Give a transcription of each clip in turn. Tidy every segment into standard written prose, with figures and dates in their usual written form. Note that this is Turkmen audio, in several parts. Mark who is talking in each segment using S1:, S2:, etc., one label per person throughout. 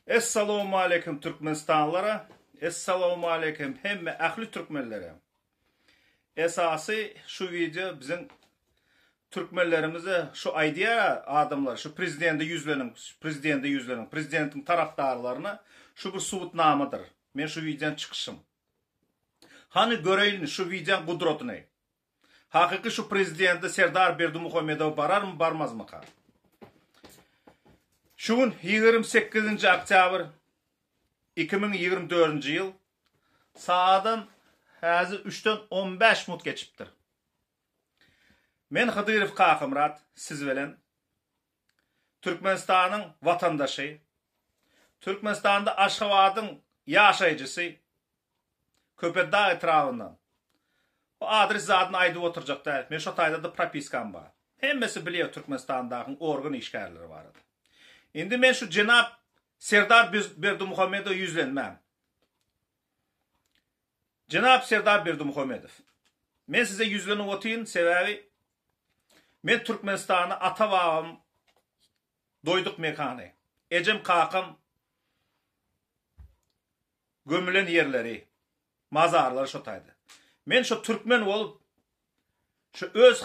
S1: Essalawmaleýkim Türkmenistanlylara, Essalawmaleýkim hemme ähli türkmenlere. Esasy şu wideo biziň türkmenlerimize şu aýdýar adamlar şu prezidende ýüzleniň, prezidende ýüzleniň, prezidentiň tarapdarlaryna şu bir subutnamadyr. Men şu wideony çykyşym. Hany göreýin şu wideoň gudratyny. Hakyky şu prezidenti Serdar Berdimuhamedow bararmy barmazmyka? Şu gün 28-nji oktýabr 2024-nji ýyl sagadam häzir üçden 15 minut geçipdir. Men Hydyrow Kakamyrat siz bilen Türkmenistanyň watandaşy, Türkmenistanda Aşgabadyň ýaşaýjysy Köpetdag etrabyndan. Bu adres zadyny aýdyp oturjak däl. Men şo taýda-da propiskam bar. Hemmesi bilýär Türkmenistandakyň organ işgärleri barada. Indi men şu jenap Serdar Berdimuhamedowa ýüzlenmäm. Jenap Serdar Berdimuhamedow, men size ýüzlenip otyryn, sebäbi men Türkmenistanda ata-babam doýduk mekany. Ejem kakam Gömülen ýerleri, mazarlary şo taýda. Men şo türkmen bolup, şu öz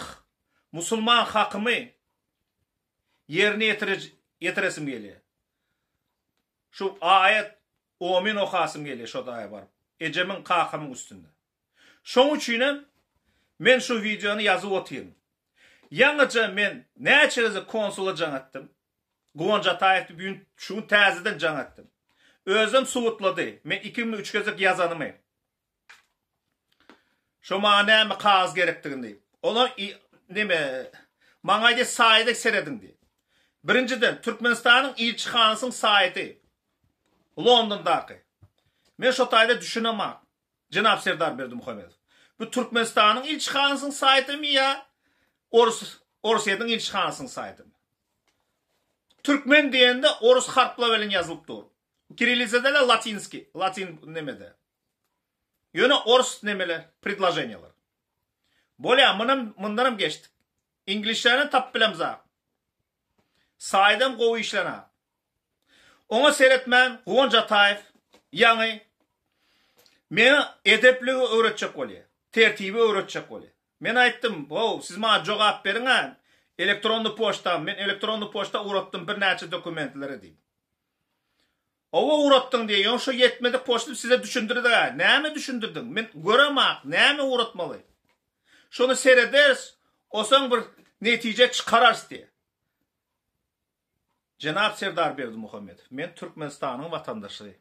S1: musulman hakymy ýerine ýetiresim gelýär. Şu aýat omin okasym gelýär şo taýa baryp, ejemiň, kakamyň üstünde. Şoň üçinem men şu wideony ýazyp otyryn. Ýaňyja men näçe gezek konsula jaň etdim. Guwanç Ataýewdi bu gün şu gün täzeden jaň etdim. Özem subutlady. Men ikimi üç gezek ýazanymy. Şo maňa näme kagyz gerekdigini diýip. Olar neme maňa aýdýar saýda serediň diýip. Birinjiden Türkmenistanyň ilçihanasynyň saýty Londondaky. Men şo taýda düşünemok. Jenap Serdar Berdimuhamedow. Bu Türkmenistanyň ilçihanasynyň saýtymy ýa Orus Orsýetiň ilçihanasynyň saýtymy? Türkmen diýende orus harplar bilen ýazylyp dur. Kirillizada da latinski, latin nemede. Ýöne orus nemeler, predloženiýalar. Bolýa, munam mundanam geçdik. Iňlisçäni tapyp bilemzak. Saýdam gowy işlenak. Oňa seretmän Guwanç Ataýew ýaňy meňe edepligi öwretjek bolýar. Tertibi öwretjek bolýar. Men aýtdym, How, siz maňa jogap beriň-ä, elektronny poçta, men elektronny poçta ugratdym birnäçe dokumentleri diýip. Hawa ugratdyň diýýär, ýöne şo ýetmedik poçta size düşündirdik-ä. Näme düşündirdiň? Men göremak, näme ugratmaly? Şony serederis, osaň bir netije çykararys diýýär. Jenap Serdar Berdimuhamedow, men Türkmenistanyň watandaşy,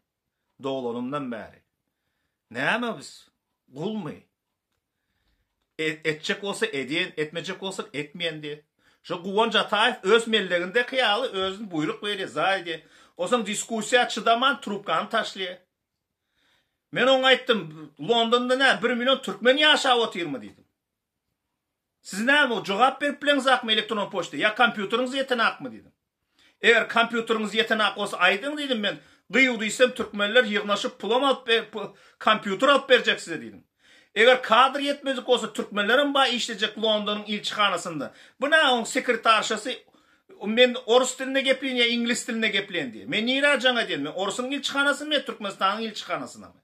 S1: doglanymdan bäri. Näme biz, gulmy? Etjek bolsa edýän, etmejek bolsa etmeýän diýe. Şo Guwanç Ataýew öz mellegindeki ýaly özüni buýruk berýär, zaý diýe. Onsoň diskussiýa çydaman trubkany taşlaýar. Men oňa aýtdym, Londonda nä bir million türkmen ýaşap otyrmy diýdim. Siz näme jogap berip bileňzakmy elektron poçta ýa kompýuteriňiz ýetenakmy diýdim. Eger kompýuteriňiz ýetenak bolsa aýdyň diýdim men gyýw diýsem türkmenler ýygnaşyp pulam alyp kompýuter alyp berjek size diýdim. Eger kadr ýetmedik bolsa türkmenlerem bar işlejek Londonyň ilçihanasynda. Bu nä oň sekretarşasy men orus dilinde gepleýin ýa iňlis dilinde gepleýin diýýär. Men nirä jaň edýän men orusyň ilçihanasynymy ýa Türkmenistanyň ilçihanasynamy.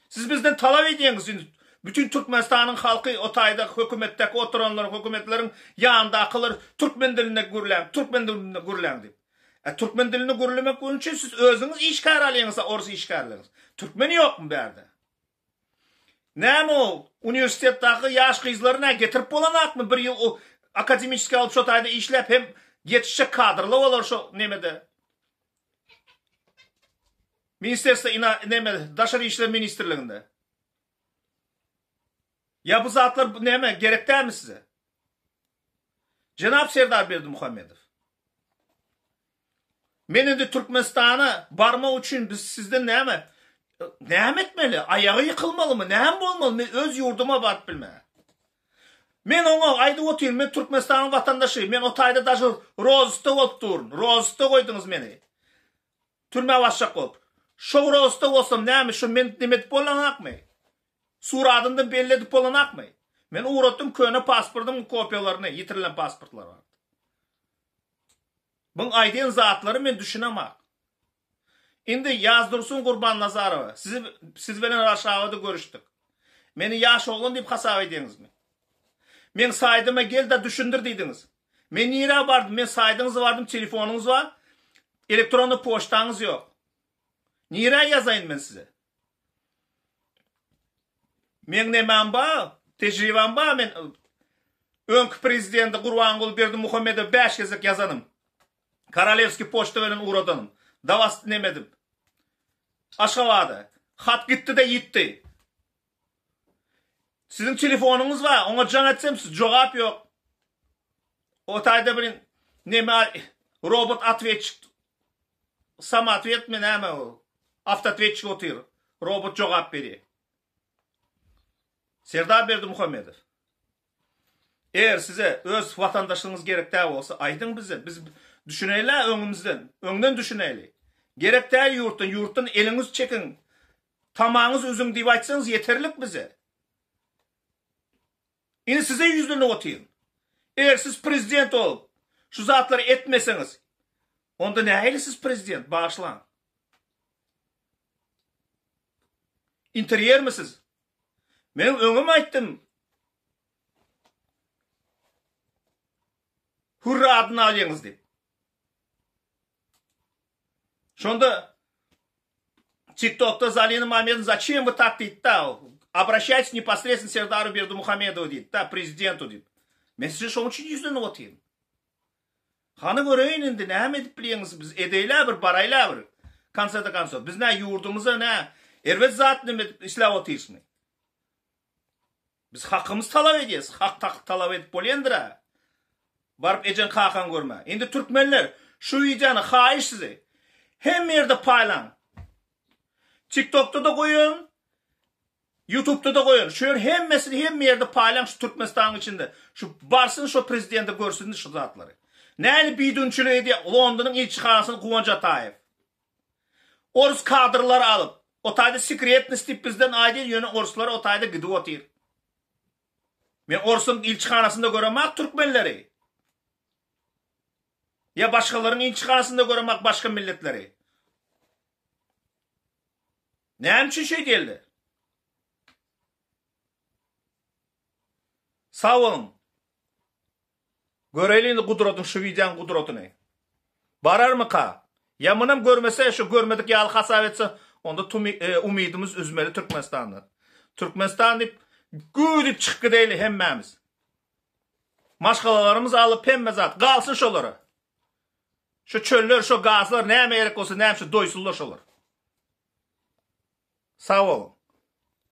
S1: Siz bizden talap edýäňiz indi bütin Türkmenistanyň halky o taýda hökümetdäki oturanlar hökümetleriň ýanyndakylar türkmen dilinde gürläň türkmen dilinde gürläň diýip. E türkmen dilinde gürlemek üçin siz özüňiz işgär alýaňyz orus işgärleriňiz. Türkmen ýokmy bärde? Näme o uniwersitetdäki ýaş gyzlary nä getirip bolanakmy bir ýyl o akademiçeskiý alyp şo taýda işläp hem ýetişjek kadrlar bolar şo nemede. Ministerstwo ina neme daşary işler ministrliginde. Ýa bu zatlar neme gerek dälmi size? Jenap Serdar Berdimuhamedow. Men indi Türkmenistana barmak üçin biz sizden näme näme etmeli? Aýaga ýykylmalymy? Näme bolmaly? Men öz ýurduma baryp bilmän. Men oňa aýdyp otyryn, men Türkmenistanyň watandaşy, men o taýda daşy rozysda bolup durun. Rozysda goýduňyz meni. Türmä basjak bolup. Şo rozysda bolsam näme, şo men neme edip bolanakmy? Suradymda belli edip bolanakmy? Men ugratdym köne pasportymyň kopiýalaryny, ýitirilen pasportlar bardy. Buň aýdýan zatlary men düşünemak. Indi Ýazdursun Gurbannazarowa, sizi siz bilen Warşawada görüşdik. Meni ýaş oglan diýip hasap edýäňizmi? Meň saýdyma gel-de düşündir diýdiňiz. Men nirä bardym? Men saýdyňyza bardym, telefonyňyz bar, elektronnyý poçtaňyz ýok. Nirä ýazaýyn men size? Meň nemem bar, tejribem bar, men öňki prezidenti Gurbanguly Berdimuhamedowa bäş gezek ýazanym. Korolewskiý poçta bilen ugradanym. Dawas neme edip. Aşgabada. Hat gitdi-de ýitdi. Siziň telefonyňyz bar, oňa jaň etsem siz jogap ýok. O taýda bir neme robot otwetçik samootwetmi näme o awtootwetçik otyr. Robot jogap berýär. Serdar Berdimuhamedow. Eger size öz watandaşlygyňyz gerek däl bolsa aýdyň bize. Biz düşüneýli öňümizden. Öňden düşüneýli. Gerek däl ýurtdan, ýurtdan eliňizi çekiň. Tamaňyzy üzüň diýip aýtsaňyz ýeterlik bize. Indi size ýüzlenip otyryn. Eger siz prezident bolup, şu zatlary etmeseňiz, onda nähili siz prezident, bagyşlaň. Interýermi siz? Men öňem aýtdym. Hürri adyny alýaňyz diýip. Şonda TikTokda Zalina Mamedowna zaçem вы tak diýdi-da, obraşaýtесь neposredstweno Serdaru Berdimuhamedowa diýdi-da, prezidentu diýip. Men size şoň üçin ýüzlenip otyryn. Hany göreýin indi näme edip bilýäňiz, biz edeýlä bir, baraýla bir. Konse-de konso. Biz nä ýurdumyza nä erbet zat neme edip isläp otyrysmy? Biz hakymyzy talap edýäs. Hak tak talap edip bolýandyra. Baryp ejeň kakaňy görme. Indi türkmenler şu wideony haýyş sizi hemme ýerde paýlaň. Tiktokda da goýun, Ýutubda da goýun. Şu ýer hemmesini hemme ýerde paýlaň şu Türkmenistanyň içinde. Şu barsyn şu prezidente görsün şu zatlary. Näli bidünçilik edýär Londonyň ilçihanasyny Guwanç Ataýew. Orus kadrlary alyp, o taýda sekretnost diýip bizden aýdýar, ýöne oruslar o taýda gidip otyr. Men orsuň ilçihanasynda göremak türkmenleri. Ýa başgalaryň ilçihanasynda göremak başga milletleri. Näme üçin şeýdýärler? Sag boluň. Göreýli indi gudratyny şu wideoň gudratyny. Bararmyka? Ýa munam görmese şu görmedik ýaly hasap etse onda umydymyz üzmeli Türkmenistandan. Türkmenistan diýip gü diýip çykyp gideýli hemmämiz. Maşgalalarymyzy alyp hemme zat galsyn şolara. Şu çöller şo gazlar näme gerek bolsa näme şu doýsunlar şolar. Sag boluň.